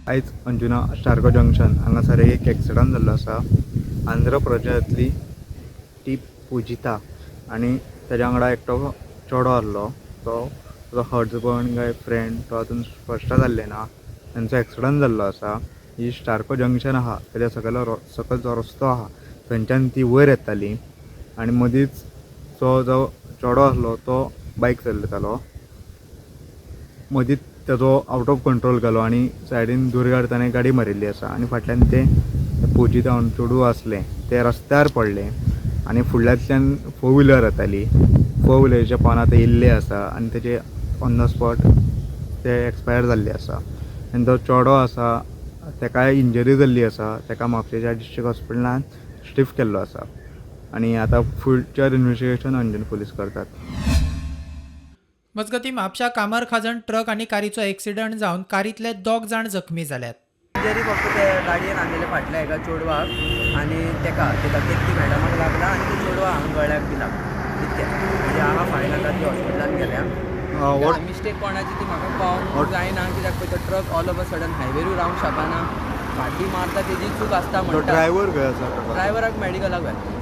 आयज अंजुना स्टारको जंक्शन हांगासर एक एक्सिडंट जाल्लो आसा. आंध्र प्रदेशांतली ती पुजिता आनी तेज्या वांगडा एकटो चेडो आहलो, तो ताजो हजबंड काय फ्रेंड तो आजून स्पश्ट जाल्लें ना. तेंचो एक्सिडंट जाल्लो आसा. ही स्टारको जंक्शन आहा तेज्या सकयल सकयल जो रस्तो आहा थंयच्यान ती वयर येताली आनी मदींच तो जो चेडो आसलो तो बायक चलयतालो. मदींच ताजो आवट ऑफ कंट्रोल गेलो आनी सायडीन दुर्गार ताणें गाडी मारिल्ली आसा आनी फाटल्यान तें पुजिता चेडूं आसलें तें रस्त्यार पडलें आनी फुडल्यांतल्यान फोर व्हिलर येताली. फोर व्हिलरीच्या पोंदा तें येयल्लें आसा आनी तेजे ऑन the spot ते एक्सपायर जाल्ले आसा. आनी तो चेडो आसा तेकाय इंजरी जाल्ली आसा. तेका म्हापशेच्या डिस्ट्रिक्ट हॉस्पिटलान शिफ्ट केल्लो आसा आनी आतां फुडचर इन्वेस्टिगेशन अंजुना पुलीस करतात. मजगतीं, म्हापशा कामर खाजन ट्रक आनी कारीचो एक्सिडंट जावन कारींतले दोग जाण जखमी जाल्यात. इंजरी फक्त ते गाडयेन आणलेले फाटल्या एका चेडवाक आनी तेका तेका केतकी मॅडमाक लागला आनी ते चेडवा हांगा गळ्याक बी लागला, इतकें. म्हणजे हांगा फायन आतां ती हॉस्पिटलान गेल्या. What mistake कोणाची ती म्हाका कळोंक जायना, कित्याक पळय तो truck all of a sudden हायवेरूय रावंक शकना, फाटीं मारता, तेजी चूक आसता तो म्हणटा. ड्रायव्हर खंय आसा? ड्रायव्हराक मेडिकलाक व्हेला.